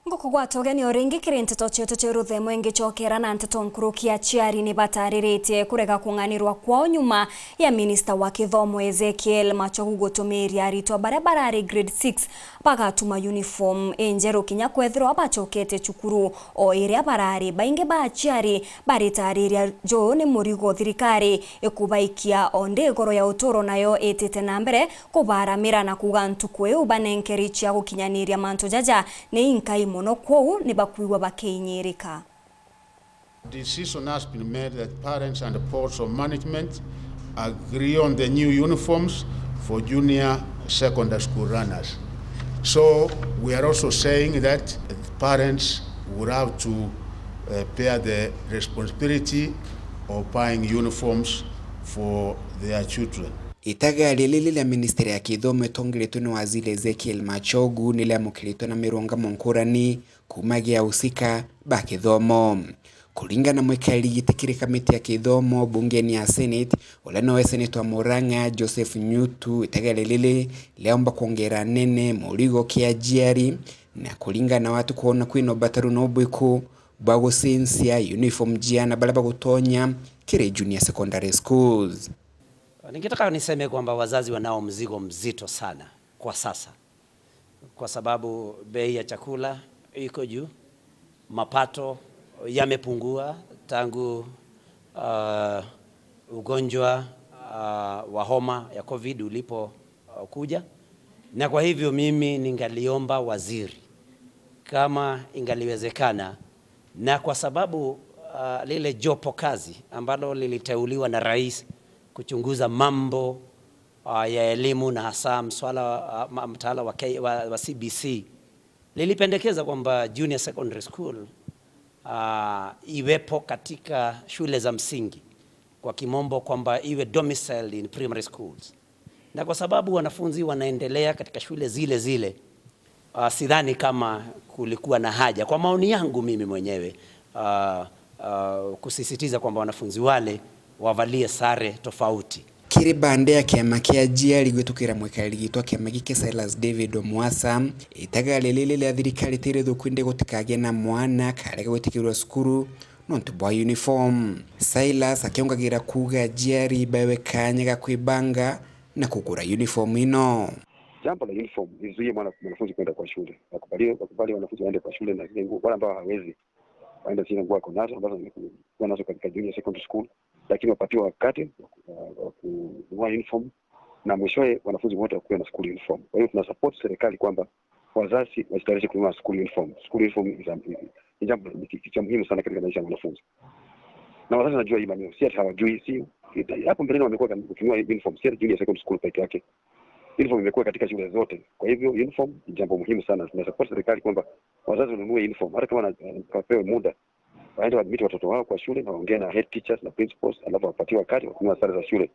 Ngukugwatogeni oringi kiri nteto chetu cheruthemo ingichokera na nteto nkuruki achiari ni batariritie kurega kung'anirwa kwao nyuma ya minista wa kithomo Ezekiel Machogu gutumiria aritwa baria barari grade 6 bagatuma uniform enjeru kinya kwethirwa bachokete chukuru o iria barari. Baingi ba achiari baritariria jo ni murigo thirikari ikubaikia onde igoro ya uturo nayo itite na mbere kubaramira na kuga ntuku iu banenkeri chia gukinyaniria mantu jaja ni inkai muno kwou ni bakuigwa bakiinyirika. Decision has been made that parents and boards of management agree on the new uniforms for junior secondary school learners. So we are also saying that parents would have to bear the responsibility of buying uniforms for their children. Itaga lili lia ministry ya kithomo itongoretwe ni waziri Ezekiel Machogu niliamukiritwe na mirungamo nkurani kumagia ahusika ba kithomo. Kulingana mwikari giti kiri kamiti ya kithomo bungeni ya Senate uria nowe Senator wa Murang'a Joseph Nyutu, itaga lili liaomba kuongera nene murigo kia ajiari na kulingana watu kuona kwina ubataru na ubwiku bwa gucincia uniform jiana baria bagutonya kiri junior secondary schools. Ningetaka niseme kwamba wazazi wanao mzigo mzito sana kwa sasa, kwa sababu bei ya chakula iko juu, mapato yamepungua tangu ugonjwa wa homa ya COVID ulipokuja, na kwa hivyo mimi ningaliomba waziri kama ingaliwezekana, na kwa sababu lile jopo kazi ambalo liliteuliwa na rais kuchunguza mambo ya elimu na hasa mswala mtaala wa CBC lilipendekeza kwamba junior secondary school iwepo katika shule za msingi, kwa kimombo kwamba iwe domiciled in primary schools, na kwa sababu wanafunzi wanaendelea katika shule zile zile, sidhani kama kulikuwa na haja, kwa maoni yangu mimi mwenyewe, kusisitiza kwamba wanafunzi wale wavalie sare tofauti. Kiri bande ya kiama kia ajiari gwitukira mwikariri gitwa kiama giki Silas David Omwasa, itaga lili lia thirikari tiri thuku gutikagie na mwana karega gwitikirwa cukuru nontu bwa uniform. Silas akiongagira kuga ajiari bewe kanya ga kwibanga na kugura uniform ino. Jambo la uniform lizuie mwanafunzi kwenda kwa shule. Wakubali wanafunzi waende kwa shule na zile nguo, wale ambao hawezi waende zile nguo wako nazo ambazo wamekuwa nazo katika junior secondary school, lakini wapatiwe wakati wa kununua uniform na mwishowe wanafunzi wote wakuwe na school uniform. Kwa hiyo tuna support serikali kwamba wazazi wajitayarishe kununua school uniform. School uniform ni jambo cha muhimu sana katika maisha ya mwanafunzi. Na wazazi wanajua hii maneno, si ati hawajui, si hapo mbeleni wamekuwa wakinunua uniform, si junior secondary school peke yake. Uniform imekuwa katika shule zote. Kwa hivyo uniform ni jambo muhimu sana. Tuna support serikali kwamba wazazi wanunue uniform, hata kama wapewe muda waende waadmit watoto wao kwa shule na waongee na head teachers na principals, alafu wapatiwe wakati wa kununua sare za shule,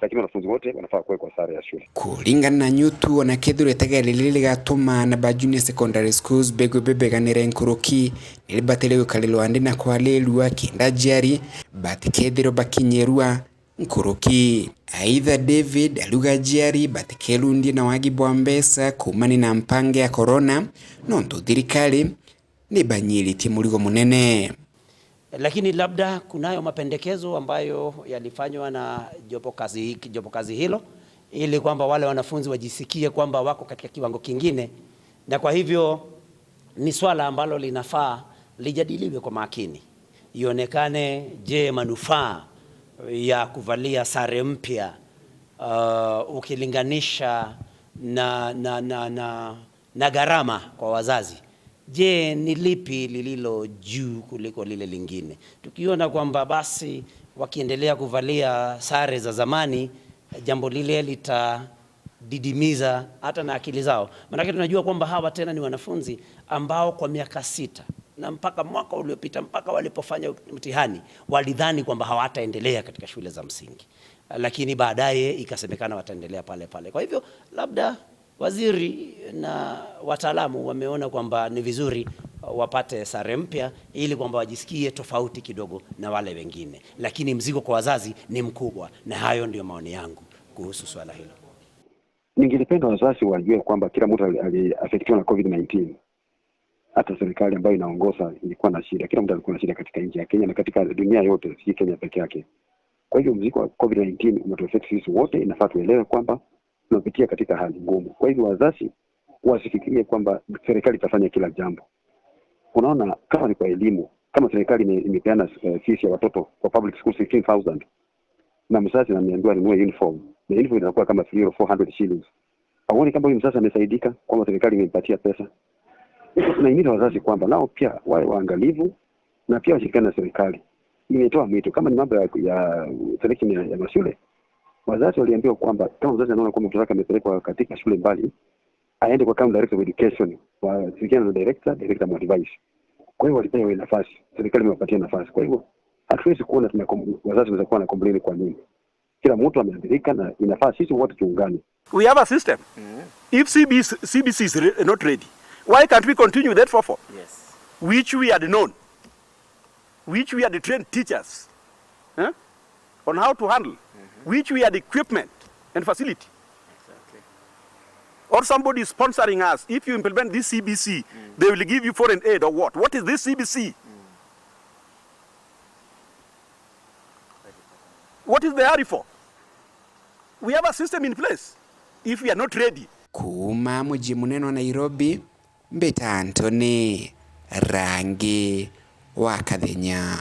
lakini wanafunzi wote wanafaa kuwekwa sare ya shule. Kulingana na Nyutu ona kethirwo itaga lili ligatuma na ba junior secondary schools begwe bebeganire nkuruki nilibatire gwikarĩrwo andi na kwalĩrua kenda ajiari batikethirwo bakinyerua nkuruki. Aitha David aluga ajiari batikelundie na wagi bwa mbesa kumani na mpange ya corona nontu thirikari nibanyiritie murigo munene. Lakini labda kunayo mapendekezo ambayo yalifanywa na jopo kazi hilo ili kwamba wale wanafunzi wajisikie kwamba wako katika kiwango kingine, na kwa hivyo ni swala ambalo linafaa lijadiliwe kwa makini, ionekane, je, manufaa ya kuvalia sare mpya ukilinganisha na gharama kwa wazazi, je, ni lipi lililo juu kuliko lile lingine? Tukiona kwamba basi wakiendelea kuvalia sare za zamani, jambo lile litadidimiza hata na akili zao. Maanake tunajua kwamba hawa tena ni wanafunzi ambao kwa miaka 6 na mpaka mwaka uliopita, mpaka walipofanya mtihani, walidhani kwamba hawataendelea katika shule za msingi, lakini baadaye ikasemekana wataendelea pale pale. Kwa hivyo labda waziri na wataalamu wameona kwamba ni vizuri wapate sare mpya ili kwamba wajisikie tofauti kidogo na wale wengine, lakini mzigo kwa wazazi ni mkubwa, na hayo ndio maoni yangu kuhusu swala hilo. Ningelipenda wazazi wajue kwamba kila mtu aliafektiwa na COVID-19. Hata serikali ambayo inaongoza ilikuwa na shida, kila mtu alikuwa na shida katika nchi ya Kenya na katika dunia yote, si Kenya peke yake. Kwa hivyo mzigo wa COVID-19 umetuaffect sisi wote, inafaa tuelewe kwamba tunapitia katika hali ngumu. Kwa hivyo wazazi wasifikirie kwamba serikali itafanya kila jambo. Unaona, kama ni kwa elimu, kama serikali imepeana fees ya watoto kwa public school 16,000 na mzazi ameambiwa anunue uniform na uniform inakuwa kama 3 or 400 shillings, hauoni kama huyu mzazi amesaidika kwamba serikali imempatia pesa? Tunahimiza wazazi kwamba nao pia wawe waangalivu na pia washirikiane na serikali. Imetoa mwito kama ni mambo ya selection ya mashule, wazazi waliambiwa kwamba kama mzazi anaona kwamba mtoto wake amepelekwa katika shule mbali, aende kwa county director of education, washirikiane na director, director muadvise. Kwa hiyo walipewa nafasi, serikali imewapatia nafasi. Kwa hivyo hatuwezi kuona wazazi wanaweza kuwa na complain kwa nini. Kila mtu ameathirika na inafaa sisi wote tuungane. We have a system. If CBC is not ready, why can't we continue with that 4-4? Yes. Which we had known, which we had trained teachers on how to handle, which we had equipment and facility. Or somebody is sponsoring us. If you implement this CBC, they will give you foreign aid or what? What is this CBC? What is the hurry for? We have a system in place. If we are not ready. Kuma muji munene wa Nairobi, Mbita Anthony Rangi wa Kathenya.